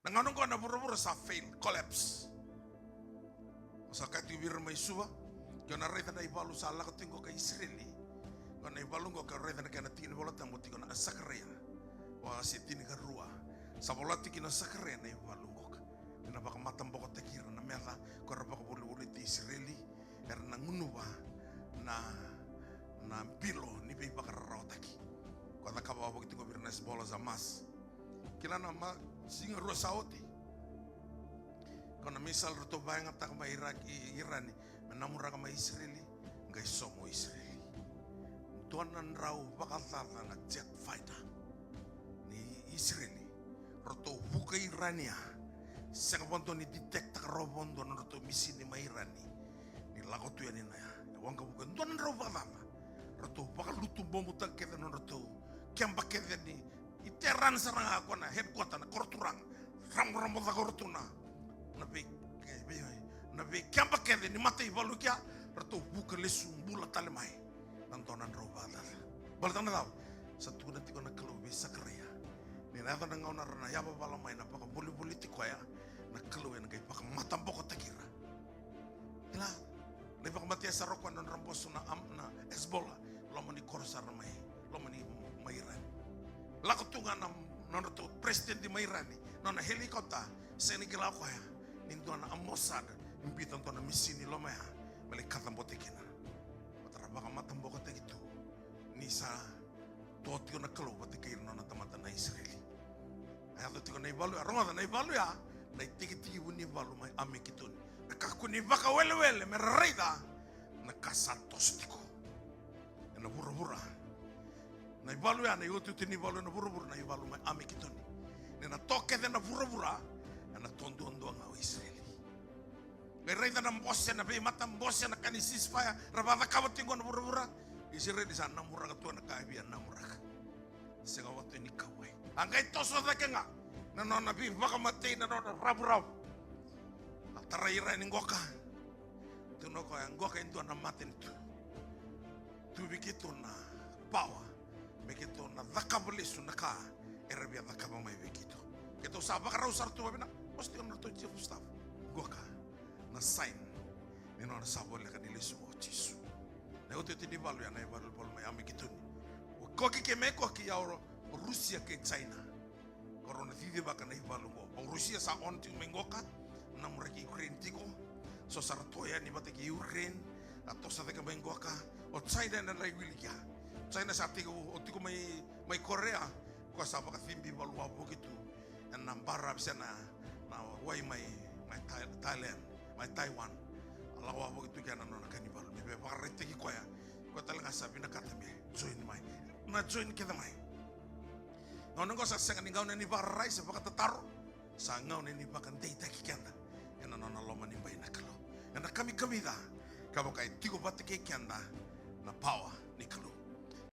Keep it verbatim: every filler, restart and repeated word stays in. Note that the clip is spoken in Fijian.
Na gauna oqo na vuravura sa fail, collapse. Au sa kaya tiko vei ira mai Suva, ke o na raica na ivalu sa lako tiko qo ka Isireli. Qo na ivalu qo ke o raica na kena tiki ni Vola Tabu tiko na Sakaraia. Wase tinikarua. Sa vola tiko kina o Sakaraia na ivalu qo ka. Ni na vakamatabokotaki ira na meca, ko era vakavolivoliti Isireli, era na gunuva na, na bilo ni veivakararawataki. Ko a cakava wavoki tiko vei ira na Hezbollah, Hamas. Kila na ma, siga rua sa oti. Ko na missile ratou vakayagataka mai Iraki, Irani, me namuraka mai Isireli, qai sogo Isireli. Dua na drau vakacaca na jet fighter ni Isireli. Ratou vuka Irani ya. Sega vakadua ni detect-taka rawa vakadua na nodratou misini mai Irani. Ni lako tu yani na ya. E waqavuka e dua na drau vakacaca. Ratou vakalutu bomutaka kece na nodratou keba kece ni I Tehran sara ga ko na headquarter na koroturaga. Raborabo caka o ratou na, na vei, vei, na veikeba kece ni mataivalu kea, ratou vuka lesu bula tale mai. Na dua na drau vakacaca. Baleta na cava? Sa tukuna tiko na Kalou vei Sakaraia. Ni na yaco na gauna ra na yavavala mai na vakavolivoliti koya, na Kalou ena qai vakamatabokotaki ira. Kila, lai vakamatea sara o koya na nodra boso na, am, na Hezbollah, loma ni koro sara mai, loma ni mai Irani. Lako tu ga na, na nodratou president mai Irani, nona helicopter, sega ni kila o koya ni dua na Mossad, ni biuta dua na misini loma ya, me lai kacabote kina. Baleta ra vakamatabokotaki tu, ni sa tu tiko na Kalou vata kei ira na nona tamata na Isireli. A yaco tiko na ivalu ya, rogoca na ivalu ya, na itekitekivu ni valu mai Amekitoni. Na kakua ni vakawelewele me ra raica na ka sa toso tiko ena vuravura. Na ivalu ya, na iotioti ni valu ena vuravura, na ivalu mai Amekitoni. Ni na to kece na vuravura, ena to duadua ga o Isireli. Qai raica na bose, na veimatabose, na ka ni ceasefire ra vakacakava tiko na vuravura. Isireli sa namuraka tu na ka e via namuraka. Sega vata ni kauwai. A qai toso cake ga na nona veivakamatei, na nona ravuravu. A tarai ira yani qoka. Tukuna o koya, qoka e dua na matanitu. Tu vei keitou na power me keitou na cakava lesu na ka era via cakava mai vei keitou. Keitou sa vakarau sara tu vakavinaka. Oso tiko na nodratou chief of staff. Qoka na sign ni nona sa voleka ni lesu o Jisu. Na iotioti ni valu ya, na ivalu, valu mai Amekitoni. O Koki kei Mekoki, ya o Rusia kei China. Ko rau na cicivaka na ivalu qo. O Rusia sa on tiko mai qoka, namuraki Ukraine tiko. So sa ra to yani vata kei Ukraine, a toso cake mai qoka. O China ena lai wili kea. China sa tiko, o tiko mai, mai Korea, ko sa vakacibi valu wavoki tu ena baravi se na, na wai mai, mai Thai-, Thailand, mai Taiwan. A lako wavoki tu kea na nona ka ni valu me vakaraitaki koya. Koya tale ga sa vinakata me join mai. Na join kece mai. Gauna oqo sa sega ni gauna ni vakararai se vakatataro, sa gauna ni vakadeitaki keda ena nona loma ni bai na Kalou. Ena kamikamica, kevaka e tiko vata kei keda na power,